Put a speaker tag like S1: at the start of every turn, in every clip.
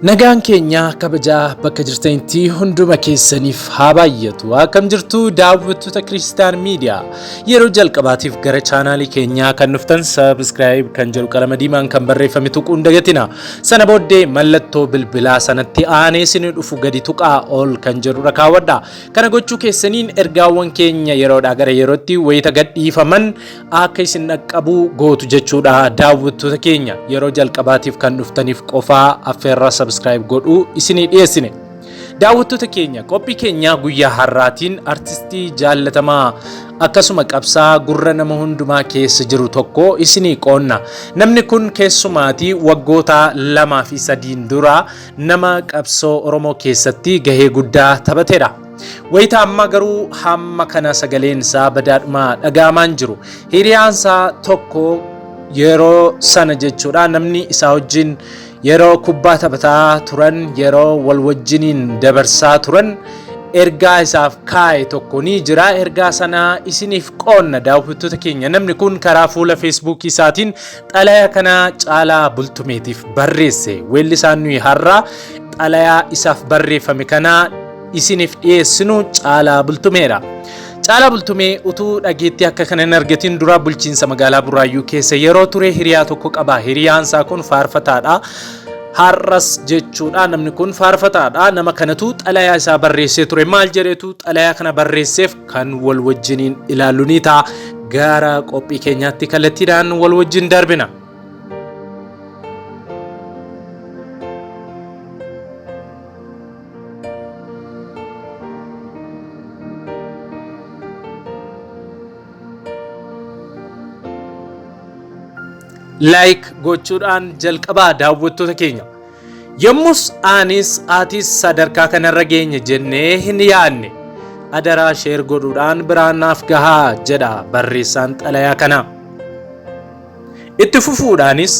S1: Nagaan keenya kabajaa bakka jirtanitti hunduma keessaniif haa baay'atu. Akkam jirtu daawwattoota Kiristaan Miidiyaa? Yeroo jalqabaatiif gara chaanaalii keenyaa kan dhuftan subscribe kan jedhu qalama diimaan kan barreeffame tuquu hin dagatina. Sana booddee mallattoo bilbilaa sanatti aanee isin dhufu gadi tuqaa ol kan jedhurra kaawwadha. Kana gochuu keessaniin ergaawwan keenya yeroodhaa gara yerootti wayita gadhiifaman akka isin dhaqqabu gootu jechuudha. Daawwattoota keenya yeroo jalqabaatiif kan dhuftaniif qofaa affeerraa subscribe godhuu isinii dhiyeessine. Daawwattoota keenya qophii keenya guyyaa har'aatiin artistii jaallatamaa akkasuma qabsaa gurra nama hundumaa keessa jiru tokko isinii qoonna. Namni kun keessumaatii waggoota 2 fi 3 dura nama qabsoo Oromoo keessatti gahee guddaa taphatedha. Wayita ammaa garuu hamma kana sagaleen isaa badaadhuma dhaga'amaan jiru. Hiriyaan isaa tokko yeroo sana jechuudha namni isaa wajjin yeroo kubbaa taphataa turan yeroo wal wajjiniin dabarsaa turan ergaa isaaf kaa'e tokko ni jira. Ergaa sana isiniif qoonna daawwattoota keenya. Namni kun karaa fuula feesbuukii isaatiin Xalaya kana Caalaa Bultumeetiif barreesse. Weellisaan nuyi har'a xalayaa isaaf barreeffame kana isiniif dhiyeessinu Caalaa Bultumeedha. Caalaa Bultumee utuu dhageettii akka kana hin argatin dura bulchiinsa magaalaa Burraayyuu keessa yeroo ture hiriyaa tokko qaba. Hiriyaan isaa kun faarfataadha. Har'as jechuudha namni kun faarfataadha. Nama kanatu xalayaa isaa barreessee ture. Maal jedhetu xalayaa kana barreesseef kan wal wajjiniin ilaallu ni ta'a. Gara qophii keenyaatti kallattiidhaan wal wajjin darbina. Like gochuudhaan jalqabaa daawwattoota keenya. Yommus anis atis sadarkaa kanarra geenye jennee hin yaadne. Adaraa sheer godhuudhaan biraan naaf gahaa jedha barreessaan xalayaa kanaa. Itti fufuudhaanis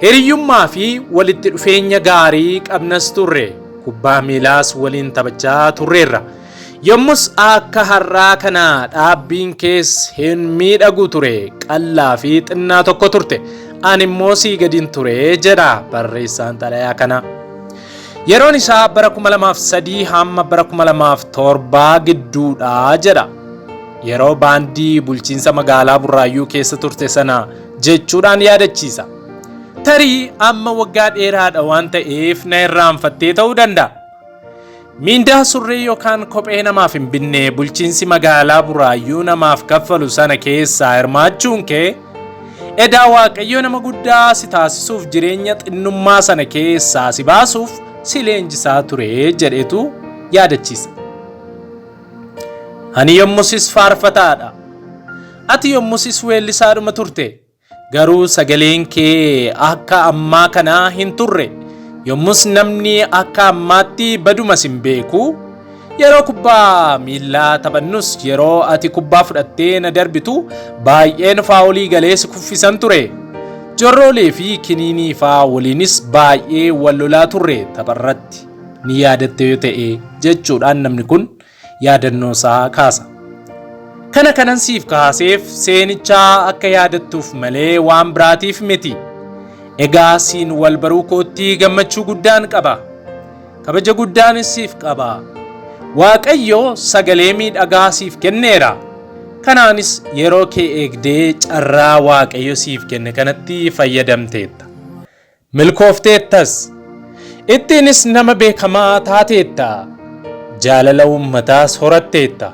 S1: hiriyyummaa fi walitti dhufeenya gaarii qabnas turre. Kubbaa miilaas waliin taphachaa turreerra. Yommus akka har'aa kana dhaabbiin kees hin miidhagu ture qallaa fi xinnaa tokko turte ani immoo sii gadin ture jedha barreessaan xalayaa kanaa. Yeroon isaa bara 2003 hamma bara 2007 gidduudha jedha. Yeroo baandii bulchiinsa magaalaa Burraayyuu keessa turte sana jechuudhaan yaadachiisa. Tarii amma waggaa dheeraadha waan ta'eef na irraanfattee ta'uu danda'a. Miindaa surree yookaan kophee namaaf hin binne bulchiinsi magaalaa Buraayyuu namaaf kaffalu sana keessaa hirmaachuun kee edaa Waaqayyo nama guddaa si taasisuuf jireenya xinnummaa sana keessaa si baasuuf si leenjisaa ture jedhetu yaadachiisa. Ani yommusis faarfataadha. Ati yommusis weellisaadhuma turte. Garuu sagaleen kee akka ammaa kanaa hin turre. Yommus namni akka ammaatti baduma sin beeku. Yeroo kubbaa miillaa taphannus yeroo ati kubbaa fudhattee na darbitu baay'een faawolii galee si kuffisan ture. Jorroolee fi kiniinii faa waliinis baay'ee wal lolaa turre tapharratti. Ni yaadatte yoo ta'e jechuudhaan namni kun yaadannoo isaa kaasa. Kana kanan siif kaaseef seenichaa akka yaadattuuf malee waan biraatiif miti. Egaa siin wal baruu kootti gammachuu guddaan qaba. Kabaja guddaanis siif qaba. Waaqayyo sagalee miidhagaa siif kenneera. Kanaanis yeroo kee eegdee carraa Waaqayyo siif kenne kanatti fayyadamteetta. Milkoofteettas. Ittiinis nama beekamaa taateetta. Jaalala uummataas horatteetta.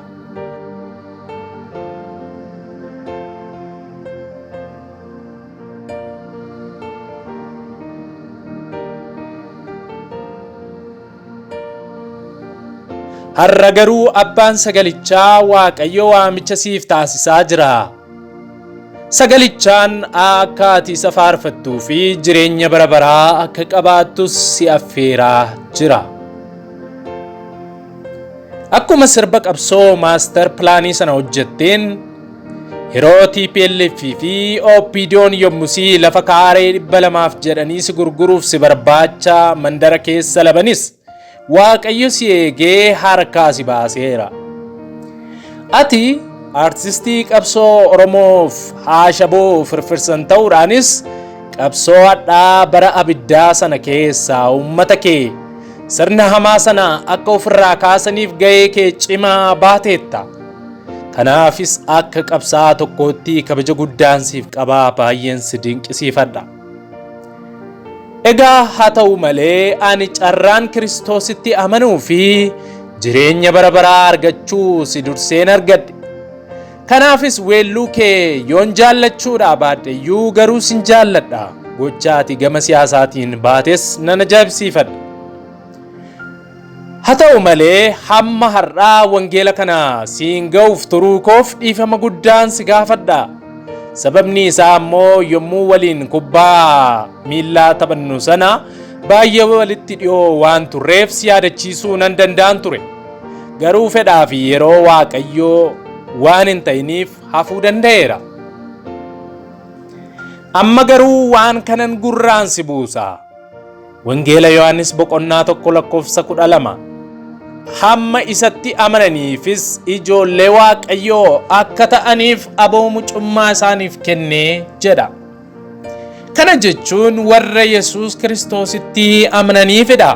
S1: Har'a garuu abbaan sagalichaa Waaqayyo waamicha siif taasisaa jira. Sagalichaan akka ati isa faarfattuu fi jireenya bara baraa akka qabaattus si affeeraa jira. Akkuma sirba qabsoo maastar pilaanii sana hojjetteen yeroo TPLF fi OPDOn yommusii lafa kaaree 200f jedhanii si gurguruuf si barbaacha mandara keessa labanis Waaqayyo si eegee harkaa si baaseera. Ati artistii qabsoo Oromoof haashaboo firfirsan ta'uudhaanis Qabsoo hadhaa bara abiddaa sana keessaa uummata kee sirna hamaa sana akka ofirraa kaasaniif ga'ee kee cimaa baateetta. Kanaafis akka qabsaa'aa tokkootti kabaja guddaan siif qabaa baay'een si dinqisiifadha. Egaa haa ta'u malee ani carraan Kiristoositti amanuu fi jireenya bara baraa argachuu si durseen argadhe. Kanaafis weelluu kee yoon jaallachuudhaa baadhe iyyuu garuu sin jaalladha. Gocha ati gama siyaasaatiin baates nan ajaa'ibsiifadha. Haa ta'u malee hamma har'aa wangeela kana siin ga'uuf turuu koof dhiifama guddaan si gaafadha. Sababni isaa immoo yommuu waliin kubbaa miillaa taphannu sana baay'ee walitti dhiyoo waan turreef si yaadachiisuu nan danda'an ture. Garuu fedhaa fi yeroo Waaqayyoo waan hin ta'iniif hafuu danda'eera. Amma garuu waan kanan gurraan si buusa. Wangeela Yohaannis boqonnaa 1 lakkoofsa 12. Hamma isatti amananiifis ijoollee Waaqayyoo akka ta'aniif aboo mucummaa isaaniif kenne jedha. Kana jechuun warra Yesuus Kiristoositti amananiifidha.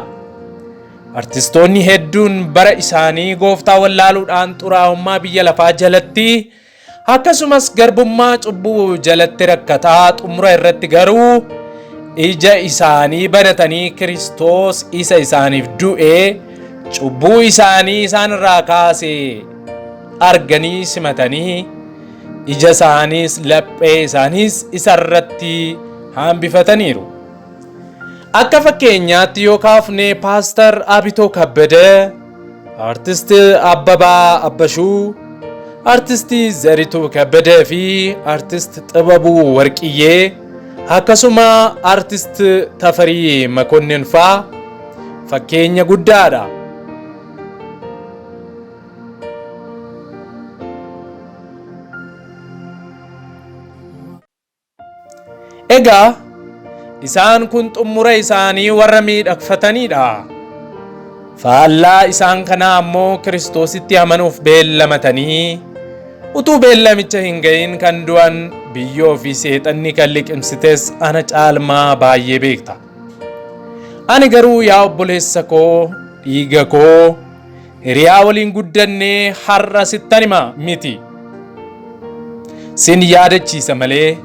S1: Artistoonni hedduun bara isaanii gooftaa wallaaluudhaan xuraa'ummaa biyya lafaa jalatti Akkasumas garbummaa cubbuu jalatti rakkataa xumura irratti garuu ija isaanii banatanii Kiristoos isa isaaniif du'e cubbuu isaanii isaan irraa kaase arganii simatanii ija isaaniis laphee isaaniis isa irratti hambifataniiru. Akka fakkeenyaatti yoo kaafne Paastar Abitoo Kabbadee, Artist Abbabaa Abbashuu, Artist Zarituu Kabbadee fi Artist Xibabuu Warqiyyee akkasuma Artist Tafarii Makonnin faa fakkeenya guddaadha. Egaa isaan kun xummura isaanii warra miidhagfataniidha. Faallaa isaan kanaa ammoo Kiristoositti amanuuf beellamatanii utuu beellamicha hin ga'in kan du'an biyyoo fi seexanni kan liqimsites ana caalmaa baay'ee beekta. Ani garuu yaa obboleessa koo dhiiga koo Hiriyaa waliin guddannee har'a sittan hima miti. Sin yaadachiisa malee.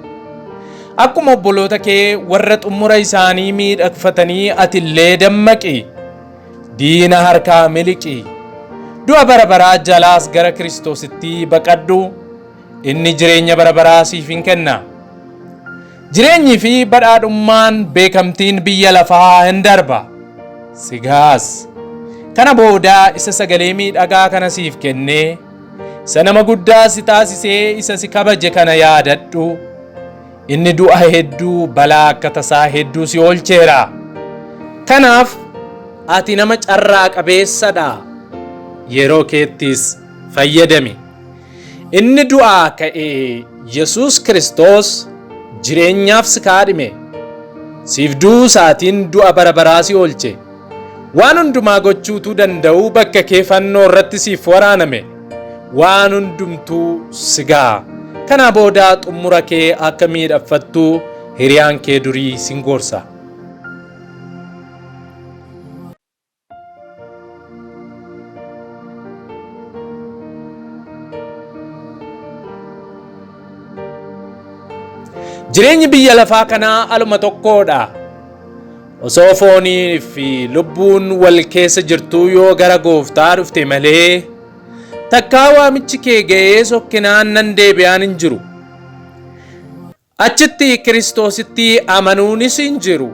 S1: Akkuma obboloota kee warra xummura isaanii miidhagfatanii ati illee dammaqi. Diina harkaa miliqi. Du'a bara baraa jalaas gara Kiristoositti baqadhu. Inni jireenya bara baraa siif hin kenna. Jireenyi fi badhaadhummaan beekamtiin biyya lafaa hin darba. Sigaas. Kana booda isa sagalee miidhagaa kana siif kennee, isa nama guddaa si taasisee isa si kabaje kana yaadadhu. Inni du'a hedduu, balaa akka tasaa hedduu si oolcheera. Kanaaf ati nama carraa qabeessadha. Yeroo keettis fayyadami. Inni du'aa ka'e Yesuus Kiristoos jireenyaaf si kaadhime. Siif du'uu isaatiin du'a bara baraa si oolche. Waan hundumaa gochuutuu danda'uu bakka kee fannoo irratti siif waraaname. Waan hundumtuu si ga'a. Kanaa booda xummura kee akka miidhagfattu hiriyaan kee durii sin gorsa. Jireenyi biyya lafaa kanaa aluma tokkoodha. Osoo foonii fi lubbuun wal keessa jirtuu yoo gara gooftaa dhufte malee takkaa waamichi kee ga'ee sokkinaan nan deebi'aan hin jiru. Achitti Kiristoositti amanuunis hin jiru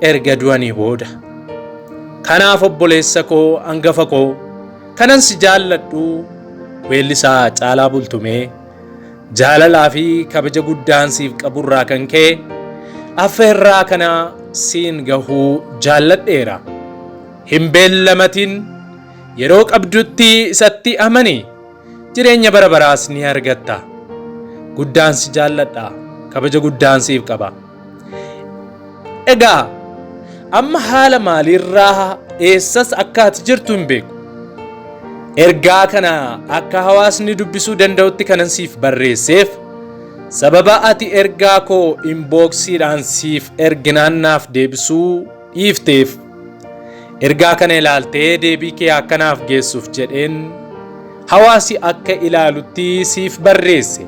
S1: erga du'anii booda. Kanaaf obboleessa koo angafa koo kanan si jaalladhu weellisaa Caalaa Bultumee jaalalaa fi kabaja guddaan siif qaburraa kan ka'e affeerraa kana siin gahuu jaalladheera. Hin beellamatin yeroo qabdutti isatti amani. Jireenya bara baraas ni argatta. Guddaan si jaalladha. Kabaja guddaan siif qaba. Egaa amma haala maaliirraa eessas akka ati jirtu hin beeku. Ergaa kana akka hawaasni dubbisuu danda'utti kanan siif barreesseef Sababa ati ergaa koo inbooksiidhaan siif erginaan naaf deebisuu dhiifteef ergaa kana ilaaltee deebii kee akka naaf geessuuf jedheen hawaasi akka ilaalutti siif barreesse.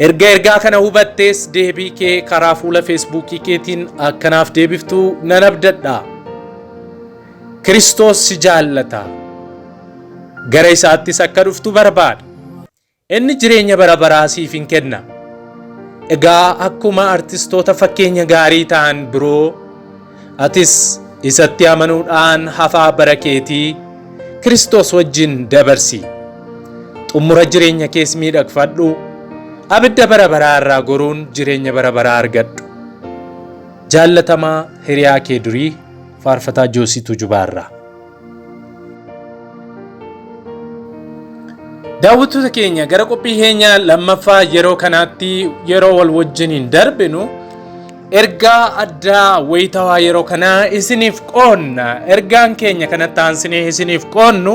S1: Erga ergaa kana hubattees deebii kee karaa fuula Feesbuukii keetiin akka naaf deebiftu nan abdadha. Kiristoos si jaallata. Gara isaattis akka dhuftu barbaada. Inni jireenya bara baraa siif in kenna. Egaa akkuma artistoota fakkeenya gaarii ta'an biroo atis isatti amanuudhaan hafaa bara keetii Kiristoos wajjin dabarsi. Xumura jireenya kees miidhagfadhu. Abidda bara baraa irraa goruun jireenya bara baraa argadhu. Jaallatamaa hiriyaa kee durii Faarfataa Joosii Tuujubaa irraa. Daawwattoota keenya gara qophii keenya lammaffaa yeroo kanaatti yeroo wal wajjiniin darbinu ergaa addaa wayitawaa yeroo kanaa isiniif qoonna. Ergaan keenya kanatti aansinee isiniif qoonnu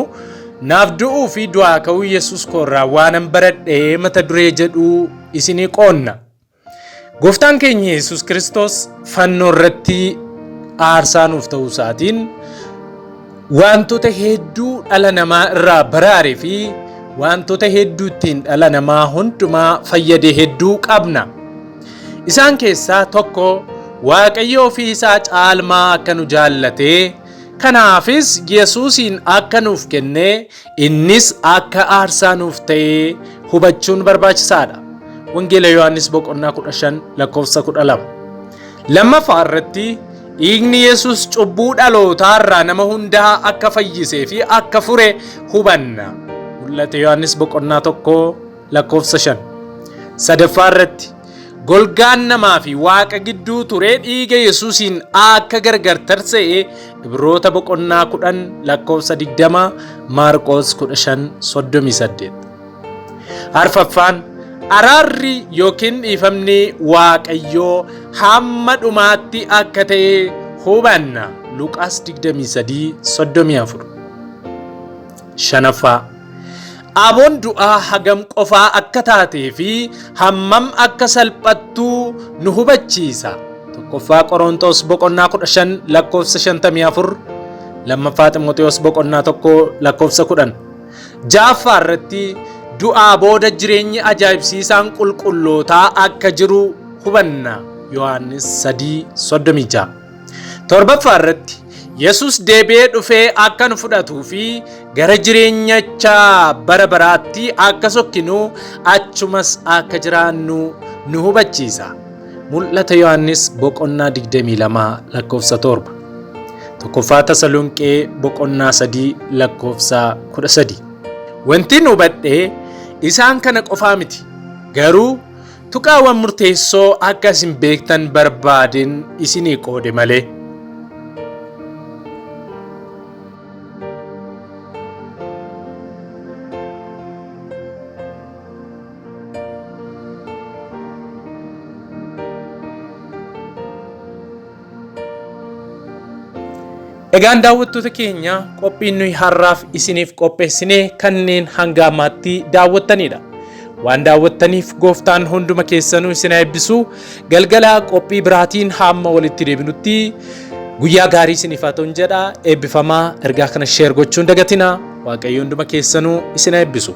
S1: naaf du'uu fi du'aa ka'uu Yesuus koorraa waanan baradhe mata duree jedhu isinii qoonna. Gooftaan keenya Yesuus Kiristoos fannoo irratti aarsaa nuuf ta'uu isaatiin wantoota hedduu dhala namaa irraa baraaree fi wantoota hedduu ittiin dhala namaa hundumaa fayyade hedduu qabna. Isaan keessaa tokko Waaqayyo ofii isaa caalmaa akka nu jaallatee kanaafis Yesuusiin akka nuuf kennee innis akka aarsaa nuuf ta'ee hubachuun barbaachisaadha. Wangeela Yohaannis boqonnaa 15 lakkoofsa 12. Lammaffaa irratti dhiigni Yesuus cubbuu dhalootaa irraa nama hundaa akka fayyisee fi akka fure hubanna. Mul'ata Yohaannis boqonnaa 1 lakkoofsa 5. Sadaffaa irratti golgaan namaa fi Waaqa gidduu ture dhiiga Yesuusiin akka gargar tarsa'e Ibroota boqonnaa 10 lakkoofsa 20, Maarqos 15 38. Arfaffaan araarri yookiin dhiifamni Waaqayyoo hamma dhumaatti akka ta'e hubanna. Luqaas 23 34. Shanaffaa Aboon du'aa hagam qofaa akka taatee fi hammam akka salphattu nu hubachiisa. Tokkoffaa Qorontos boqonnaa 15 lakkoofsa 54, lammaffaa Ximotewos boqonnaa 1 lakkoofsa 10. Ja'affaa irratti du'aa booda jireenyi ajaa'ibsiisaan qulqullootaa akka jiru hubanna. Yohaannis 3:36. Torbaffaa irratti Yesus deebi'ee dhufee akka nu fudhatuu fi gara jireenyacha bara baraatti akka sokkinu achumas akka jiraannu nu hubachiisa. Mul'ata Yohaannis boqonnaa 22 lakkoofsa 7. Tokkoffaa Tasalonqee boqonnaa 3 lakkoofsa 13. Wanti nu hubadhe isaan kana qofaa miti. Garuu tuqaawwan murteessoo akka isin beektan barbaadeen isinii qoode malee. Egaan daawwattoota keenya qophiin nuyi har'aaf isiniif qopheessine kanneen hanga ammaatti daawwattanidha. Waan daawwattaniif gooftaan hunduma keessanuu isin haa eebbisu. Galgala qophii biraatiin hamma walitti deebinutti guyyaa gaarii isiniif haa ta'un jedha. Eebbifamaa ergaa kana sheer gochuun dagatina. Waaqayyo hunduma keessanuu isin haa eebbisu.